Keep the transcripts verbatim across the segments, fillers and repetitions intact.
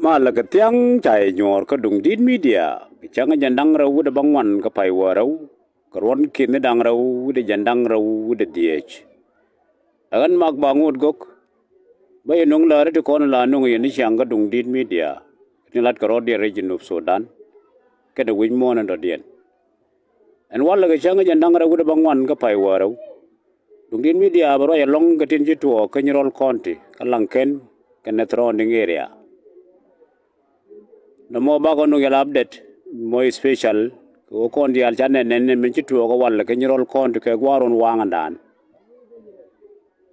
Malɛ kɛ thiaŋ ca yɛ nyuɔɔr kä Duŋdi̱t Media kɛ cäŋ jiɛn da̱ŋ rɛw wi̱cdɛ bäŋuan kä pay wäl rɛw kɛ ruɔ̱n ki̱ni da̱ŋ rɛw wi̱cdɛ jiɛn da̱ŋ rɛw wi̱cdɛ dhieec. Ɛ ɣän Mak Baŋot Gök. Bä yɛ nöŋ läri ti kɔn la nöŋ yɛ ni ciaŋ kä Duŋdi̱t Media ni lat kɛ rɔ̱diɛn rɛy Jinub Sudan kɛnɛ wi̱c muɔ̱ɔ̱n in dɔ̱diɛn. Ɛn walɛ kɛ cäŋ jiɛn da̱ŋ rɛw wi̱cdɛ bäŋuan kä pay wäl rɛw. Duŋdi̱t Media bɛ ruac ɛlɔ̱ŋ kɛ tin ci tuɔɔk kä Nyirol County kä Laŋkɛn kɛnɛ surrounding area. Nɔmɔ bakɔ nöŋ yɛ la update mɔ special kɛ ɣöö kɔn diaal ca nɛn nɛn min ci tuɔɔk kä walɛ kä Nyirol County kɛ gua̱a̱r ruɔ̱n waŋdan.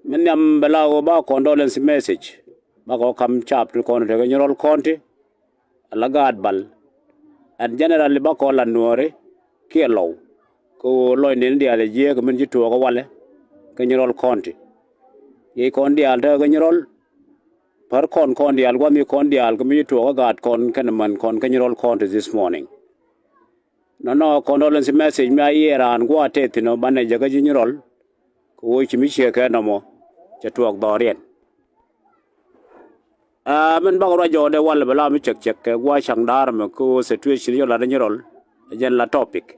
Min nhiam bɛ la ɣöö ba condolence message bakɔ ka̱m caap ti kɔn tekɛ Nyirol County ala gaat bal. And generally bakɔ la Nuääri kiɛ Lɔw kɛ ɣöö lɔcni diaal ɛ jiääk min ci tuɔɔk kä walɛ kä Nyirol County. Yiëë kɔn diaal tekɛ Nyirol, pär kɔn kɔn diaal, gua̱n yiëë kɔn diaal kɛ mi ci tuɔɔk kä gaat kɔn kɛnɛ män kɔn kä Nyirol County this morning. Nɔnɔ condolence message mi a yiëë raan gua̱a̱th tëë thi̱n ɔ banɛ jɛ kä ji̱ Nyirol kɛ ɣöö ci mi ciek kɛ nɔmɔ cɛ tuɔɔk dhɔriɛn. Aa, min bakɔ ruac jɔɔdɛ walɛ bɛ la mi cɛk cɛk kɛ gua̱a̱th ca̱ŋ da̱a̱r mɛ kɛ ɣöö situation yɔ lat Nyirol ɛ jɛn la topic.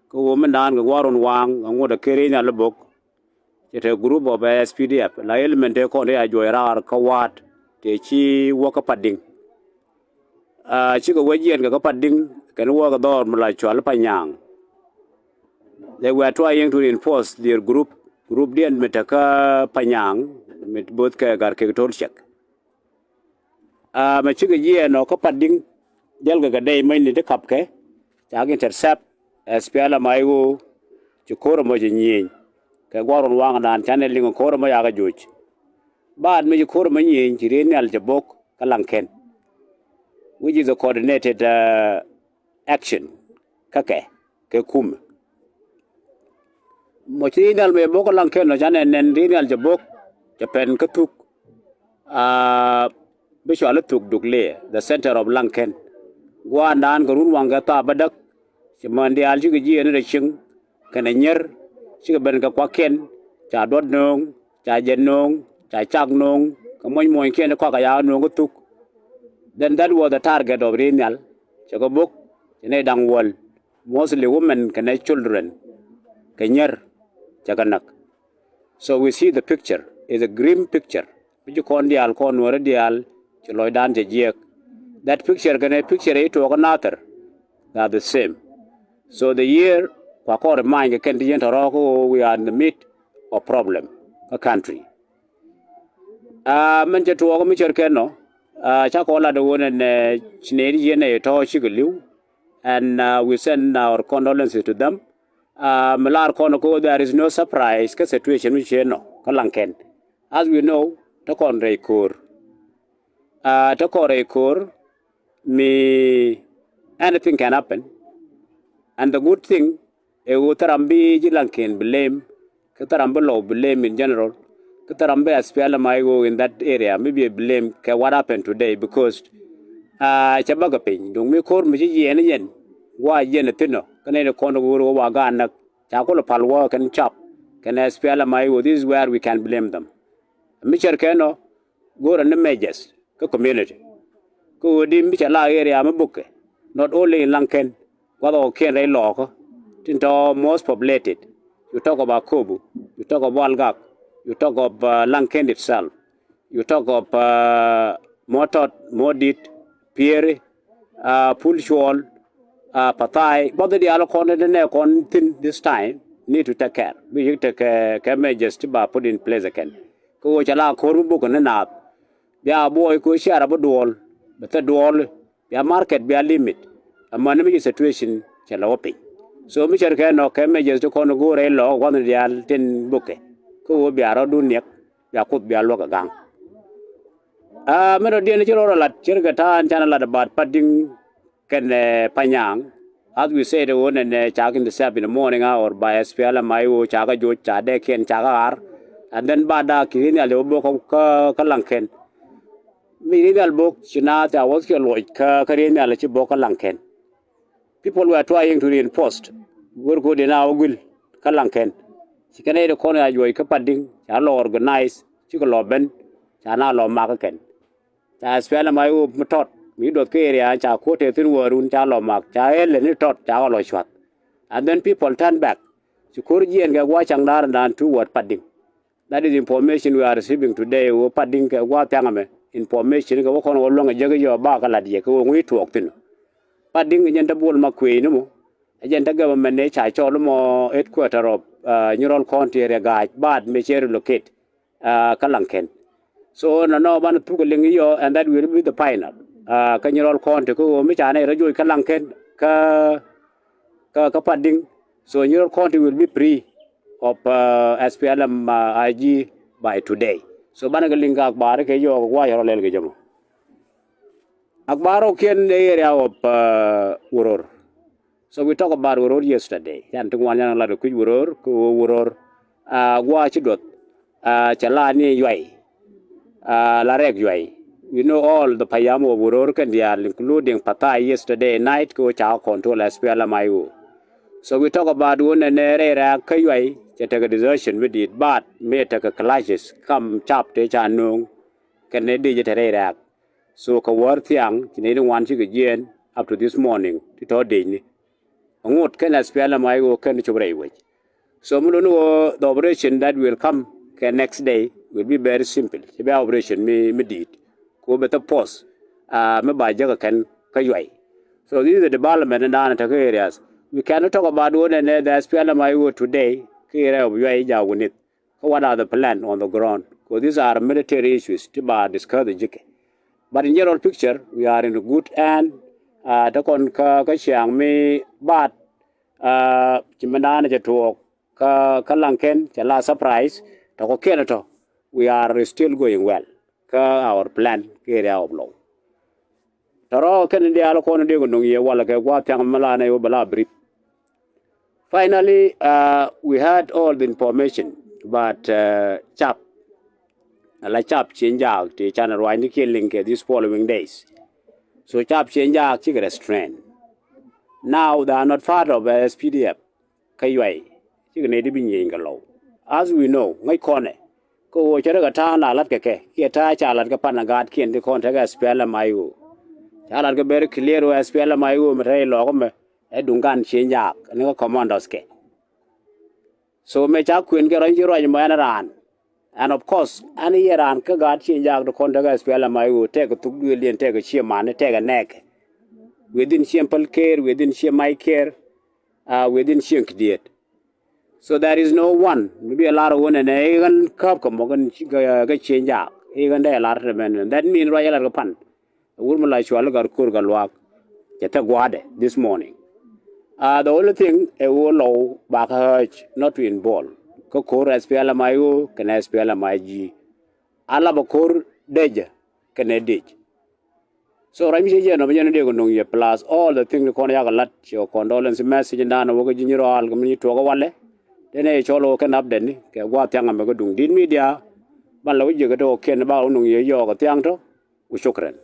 Kɛ ɣöö min da̱a̱n kɛ gua̱a̱r ruɔ̱n waŋ ɛ ŋot ɛ keri nhial bok. Cɛ te group of S P D F la element te kɔn te a juɔc raar kä wa̱a̱t te ci wä kä Padiŋ. Aa, cikɛ wä jiɛn kɛ kä Padiŋ kɛn wä kɛ dhɔr mi la cual Panyaŋ. They were trying to reinforce their group, group diɛn mi te kä Panyaŋ mi both kɛ Gatkeek Tol Cɛk. Aa, mɛ cikɛ jiɛɛn ɔ kä Padiŋ jälkɛ kɛ dɛy mäcni ti kapkɛ cak intercept. S P L M I O ci ko̱r ɛmɔ ci nyieny kɛ gua̱r ruɔ̱n waŋdan canɛ liŋ ko̱r ɛmɔ yakɛ joc. Baat mi ci ko̱r ɛmɔ nyieny ci riey nhial cɛ bok kä Laŋkɛn, which is a coordinated, uh, action kä kɛ kɛ kumɛ. Mɔ ci riey nhial mɛ bok kä Laŋkɛn ɔ canɛ nɛn riey nhial cɛ bok cɛ pɛn kä thuk. Aa, bi cual i̱ thuk Duk Lëë, the center of Laŋkɛn. Gua̱a̱ndan kɛ run waŋ kɛ thaap bädäk ci män diaal cikɛ jiɛɛn rɛy cieŋ kɛnɛ nyier cikɛ ben kɛ kuakiɛn ca duɔ̱t nööŋ ca jɛ nööŋ ca cak nööŋ kɛ muɔ̱ny muɔ̱nykiɛn ti kɔakɛ yakä nööŋ kä thuk. Then that was the target of riey nhial cɛ kɛ bok cɛ nɛy da̱ŋ wäl, mostly women kɛnɛ children kɛ nyier cɛ kɛ näk. So we see the picture is a grim picture. Mi ci kɔn diaal kɔn Nuääri diaal ci lɔcdan cɛ jiɛk. That picture kɛnɛ picture i̱ tuɔɔk kä Nathir, they are the same. So the year kua kɔn remind kɛ kɛn ti yɛn tɔ̱rɔ̱ kä ɣöö we are in the mid of problem kä country. Aa, mɛn cɛ tuɔɔk mi cär kɛn nɔ, aa, ca kɔn lat ɣöö nɛn, ɛ, ci nɛy ti yɛn ɛ tɔ̱ cikɛ li̱w. And, uh, we send our condolences to them. Aa, mi lar kɔn kä there is no surprise kä situation mi cië nɔ kä Laŋkɛn. As we know, te kɔn rɛy ko̱r. Aa, te kɔn rɛy ko̱r mi anything can happen. And the good thing ɛ ɣöö thil ram bi ji̱ Laŋkɛn blame kä thil ram bi Lɔw blame in general kä thil ram bi S P L M I O in that area mi bi blame kɛ what happened today because, aa, cɛ bäkɛ piny duŋ mi ko̱r mi ci yiɛn i̱ yɛn wa yiɛn i̱ thi̱n ɔ kä nɛy ti kɔn ɣöör ɣöö wa gaat näk ca kulɛ pal wä kɛn cap kɛn S P L M I O. This is where we can blame them. Mi cär kɛn ɔ go̱o̱rä ni measures kä community. Kä ɣöö di mi cɛ la area mi bukɛ, not only in Laŋkɛn, gua̱th ɔ kiɛn rɛy lɔɔkä tin tɔ̱ most populated. You talk of Akobo, you talk of Walgak, you talk of, uh, Laŋkɛn itself, you talk of, uh, Mɔtɔt, Mɔdit, Pieri, uh, Pul Cuɔl, uh, Pathai, gua̱th diaal kɔn ti nɛ kɔn thi̱n this time need to take care. Bi yik tekɛ kɛ measures ti ba put in place again. Kä ɣöö cɛ la ko̱r mi bukɛ ni naath bia buɔy kɛ ɣöö cia rɔ bi duɔl bɛ thil duɔl bia market bia limit. Amäni mi ci situation cɛ lɛ wä piny. So mi cär kɛ nɔ kɛ measures ti kɔn go̱o̱rɛ ilɔ gua̱thni diaal tin bukɛ kä ɣöö bia rɔ̱dun niɛk bia kuoth bia luäk ɛ ga̱ŋ. Aa, mi rɔ̱diɛn ci rɔ̱ rɔ lat cär kɛ ta̱a̱n canɛ lat ɛ baat Padiŋ kɛnɛ, eh, Panyaŋ. As we said, ɣöö nɛnɛ cakɛ intercept in the morning hour by S P L M I O cakɛ joc ca dee kiɛn cakɛ ɣa̱r. And then ba daa ki riey nhial cɛ bä bok kä, kä, kä Laŋkɛn. Mi riey nhial bok ci naath ca wuɔth kiɛ luɔc kä, kä riey nhial ci bok kä Laŋkɛn. People were trying to reinforce. Wër kodi na wä guil kä Laŋkɛn. Ci kɛn ɛ ti kɔn a juɔc kä Padiŋ ca lɔ organize cikɛ lɔ ben ca na lɔ mak kä kɛn. Ca S P L M I O mi tɔt mi duɔth kä area ca kuo̱t te thi̱n wäärun ca lɔ mak ca ël ni tɔt ca kɔ lɔ cua̱th. And then people turn back. Ci ko̱r jiɛɛn kɛ gua̱a̱c caŋ da̱a̱r dan toward Padiŋ. That is information we are receiving today. Wä Padiŋ kɛ gua̱a̱th thiaŋ ɛmɛ information kɛ wä kɔn wä luäŋ ɛ jek yɔ ba kɛ lat yɛ kɛ wä ŋui̱ tuɔɔk thi̱n. Padiŋ jɛn te Bol Makuëëc ni mɔ. Ɛ jɛn te government ni ca cɔl mɔ headquarter of, uh, Nyirol County area ga̱a̱c baat mëë cɛ relocate, uh, kä Laŋkɛn. So nɔnɔ banɛ thuk liŋ yɔ, and that will be the final. Uh, kä Nyirol County kä ɣöö mi ca nɛy rɔ joc kä Laŋkɛn kä kä kä Padiŋ. So Nyirol County will be free of, uh, S P L M, uh, I G by today. So banɛ kɛ liŋ kɛ akbar kɛ yɔ kɛ gua̱a̱c rɔ lɛl kɛ jɛ mɔ. Akbar rɔ kiɛn ɛ area of, uh, Wuror. So we talk about Wuror yesterday. Yan ti ŋuan yan lat kɛ kui̱c Wuror kɛ ɣöö Wuror, uh, gua̱a̱c ci duɔth, uh, cɛ la ni Yuay. Uh, la rɛk Yuay. We know all the payam of Wuror kɛn diaal, including Pathai yesterday night kɛ wä ca control S P L M I O. So we talk about wun ɛn rɛy rɛk kä Yuay cɛ tekɛ desertion mi di̱i̱t, but mi tekɛ clashes kam cap te ca no̱o̱ŋ kɛn ni dic te rɛy rɛk. So kɛ wäär thiaŋ ci nɛy ni wan cikɛ jiɛɛn up to this morning ti tɔ dic ni. Ŋot kɛn S P L M I O kɛn cop rɛy wec. So mi luni wä the operation that will come kɛ next day will be very simple. Ci bɛ operation mi, mi di̱i̱t. Ko bɛ thä force, uh, mi ba jäkä kɛn kä Yuay. So this is the development in da̱a̱n tekɛ areas. We cannot talk about what in the S P L M I O today kä area of Yuay ja wunith. Kä what are the plan on the ground? Ko these are military issues ti ba discuss the jikɛ. But in general picture we are in a good hand. Uh, te kɔn kä, kä ciaŋ mi bat, uh, ci mi da̱a̱n cɛ tuɔɔk kä, kä Laŋkɛn cɛ la surprise. Tɔkɔ kiɛn tɔ, we are still going well kä our plan kä area of Lou. Tɔrɔ kɛn diaal kɔn dee kɛ no̱ŋ yɛ walɛ kɛ gua̱a̱th thiaŋ mi la nɛ yɛ wä bɛ la brief. Finally, uh, we had all the information about, uh, cap. Ala cap cieŋ jaak ti canɛ ruac ni kiɛ liŋ kɛ these following days. So cap cieŋ jaak cikɛ restrain. Now they are not part of, uh, S P D F. Kä Yuay cikɛ nɛy ti bi nyieny kɛ Lou. As we know, ŋäc kɔnɛ kä ɣöö cɛ rɛ kɛ ta̱a̱ la la̱t kɛ kɛ kiɛ ta̱a̱ ca la̱t kɛ pan ɛ gaatkiɛn ti kɔn tekɛ S P L M I O. Ca la̱t kɛ very clear ɣöö S P L M I O mi te rɛy lɔɔk ɛmɛ ɛ duŋ gan cieŋ jaak ni kä commandos kɛ. So mëë ca kuën kɛ rɔ̱ny ci ruac mɔ ɛn raan. And of course ɛn i̱ yɛ raan kä gaat cieŋ jaak ti kɔn tekɛ S P L M I O tɛkɛ thuk duëëldiɛn tɛkɛ ciɛ mani tɛkɛ nɛɛkɛ. Within ciɛ päl ker, within ciɛ mac ker, uh, within cieŋ kidiet. So there is no one mi bi lar wun ɛn ɛ i̱ ɣän käp kɛ mɔ kä cieŋ jaak i̱ ɣän dee lar te mɛn. That mean ruac ɛ lar kɛ pan. Wur mi la cual gat ko̱r gat luaak cɛ thɛ gua̱a̱dɛ this morning. Uh, the only thing ɛ ɣöö Lou ba kä urge not to involve kä ko̱r S P L M I O kɛnɛ S P L M I G. A lapɛ ko̱r dejä kɛnɛ dec. So ruac mi cɛ jɛ nɔmɔ jɛn dee kɛ no̱ŋ yɛ plus all the thing ti kɔn yakɛ lat cɛ condolence message dan wä kä ji̱ Nyirol kɛ mi tuɔɔk walɛ. Denɛ yɛ cɔl wä kɛn update ni kɛ gua̱a̱th thiaŋ amɛ kä duŋ dit media. Ban la wä jiɛ kɛ tɔk kiɛn ba wä no̱ŋ yɛ yɔɔk thiaŋ tɔ. Wa shukran.